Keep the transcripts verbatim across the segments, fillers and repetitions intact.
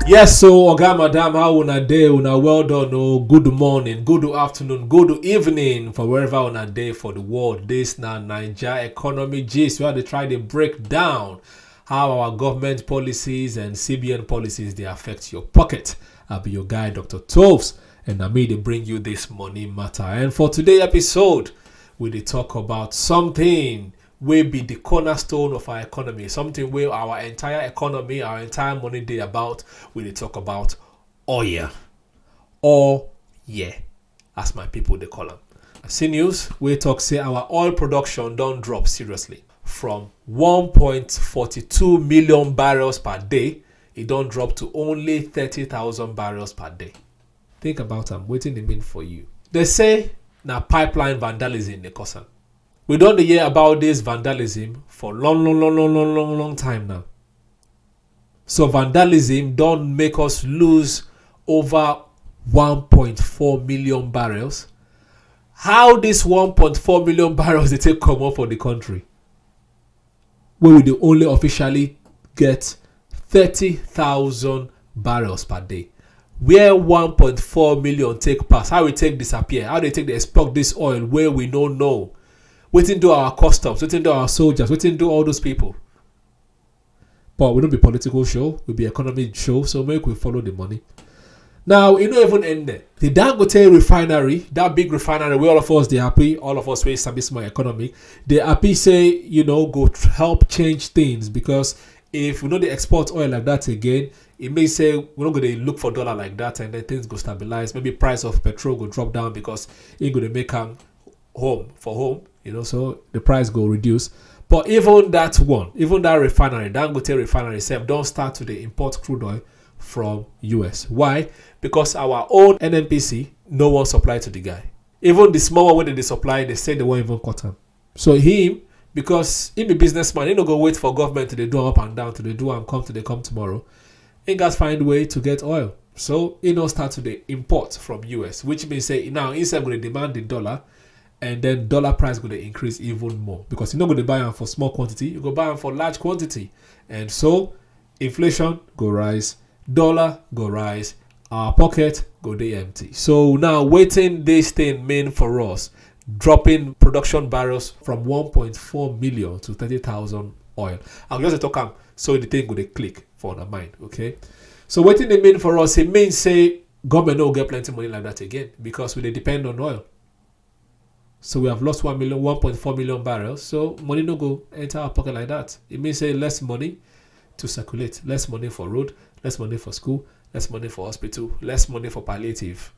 Yes, so oga, madam, how una dey? Una well done o. Good morning, good afternoon, good evening for wherever una dey for the world. This na Naija economy gist, where I dey try dey break down how our government policies and C B N policies dey affect your pocket. I be your guy, Doctor Toves, and na me dey bring you this money matter. And for today episode, we dey talk about something wey be the cornerstone of our economy, something wey our entire economy, our entire money dey about. We dey talk about oil. Oil, as my people dey call am. I see news wey talk say our oil production don drop seriously from one point four two million barrels per day. E don drop to only thirty thousand barrels per day. Think about am, wetin e mean for you. They say na pipeline vandalism dey cause am. We don dey hear about this vandalism for long, long, long, long, long, long, long time now. So vandalism don make us lose over one point four million barrels. How this one point four million barrels dey take comot for the country? Wey we dey only officially get thirty thousand barrels per day. Where one point four million take pass? How e take disappear? How dey take dey export this oil wey we no know? Wetin do our customs? Wetin do our soldiers? Wetin do all those people? But we no be political show, we be economic show, so make we follow the money. Now, e no even end there. The Dangote refinery, that big refinery where all of us dey happy, all of us wey sabi small economy, dey happy say, you know, go tr- help change things, because if we no dey export oil like that again, e mean say we no go dey look for dollar like that, and then things go stabilize. Maybe price of petrol go drop down because e go dey make am home for home, you know, so the price go reduce. But even that one, even that refinery, Dangote refinery sef, don start to dey import crude oil from U S. Why? Because our own N N P C no wan supply to the guy. Even the small one wey dem dey supply, they say they wan even cut am. So him, because he be businessman, he no go wait for government to dey do am up and down, to dey do am come, to dey come tomorrow. He gats find way to get oil. So he no start to dey import from U S, which means say now he sef go dey demand the dollar, and then dollar price go dey increase even more, because you no go dey buy am for small quantity, you go buy am for large quantity. And so inflation go rise, dollar go rise, our pocket go dey empty. So now wetin this thing mean for us? Dropping production barrels from one point four million to thirty thousand oil. I go just talk am so the thing go dey click for una mind, okay? So wetin e mean for us? E mean say government no go get plenty money like that again, because we dey depend on oil. So we have lost one million, one point four million barrels. So money no go enter our pocket like that. E mean say less money to circulate, less money for road, less money for school, less money for hospital, less money for palliative,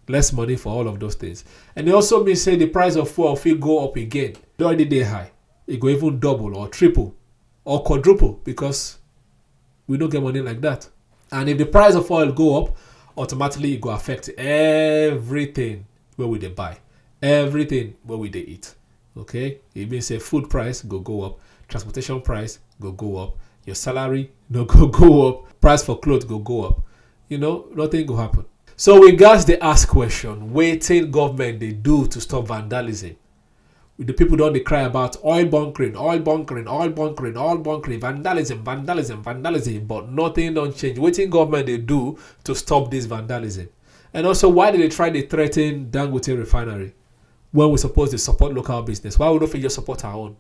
less money for all of those things. And e also mean say the price of fuel fit go up again. E don already dey high. E go even double or triple or quadruple, because we no get money like that. And if the price of oil go up, automatically e go affect everything wey we dey buy, everything wey we dey eat. Okay? E mean say food price go go up, transportation price go go up, your salary no go go up, price for cloth go go up. You know, nothing go happen. So we gats dey ask question, wetin government dey do to stop vandalism? The people don dey cry about oil bunkering, oil bunkering, oil bunkering, oil bunkering, vandalism, vandalism, vandalism, but nothing don change. Wetin government dey do to stop this vandalism? And also, why dem dey try dey threaten Dangote refinery when we suppose dey support local business? Why we no fit just support our own?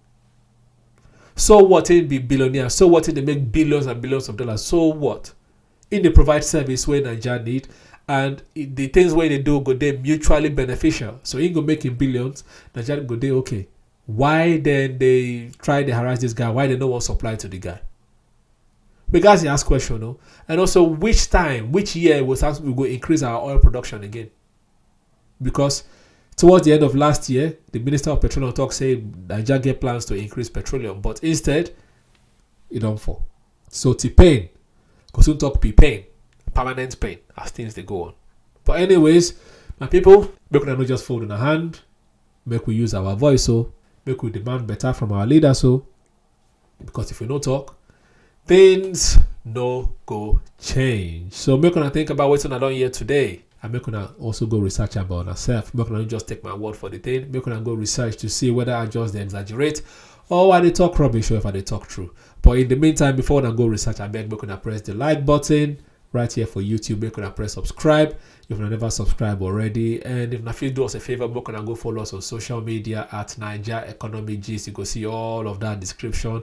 So what if e be billionaire? So what if e dey make billions and billions of dollars? So what? E dey provide service wey Naija need, and e- the things wey e dey do go dey mutually beneficial. So e go make him billions, Naija go dey okay. Why then they try to harass this guy? Why they no wan supply to the guy? We gats dey ask question, no? And also, which time, which year we start, we go increase our oil production again? Because towards the end of last year, the Minister of Petroleum talk say Naija get plans to increase petroleum, but instead, e don fall. So T-Pain go soon talk P-Pain, permanent pain, as things dey go on. But anyways, my people, make una no just fold una hand, make we use our voice, so make we demand better from our leaders, so because if we no talk, things no go change. So make una think about wetin una don hear today, and make una also go research about una sef. Make una no just take my word for the thing. Make una go research to see whether I just dey exaggerate, or I dey talk rubbish, or if I dey talk true. But in the meantime, before una go research, abeg make una press the like button, right here for YouTube. Make una press subscribe if you never subscribe already. And if una fit do us a favor, make una go follow us on social media at Naija Economy Gist. You go see all of that description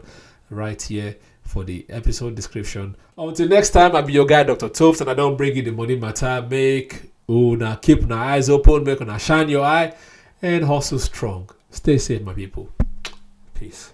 right here for the episode description. Until next time, I be your guy, Doctor Topes, and I don't bring you the money matter. Make una keep una eyes open, make una shine your eye, and hustle strong. Stay safe, my people. Peace.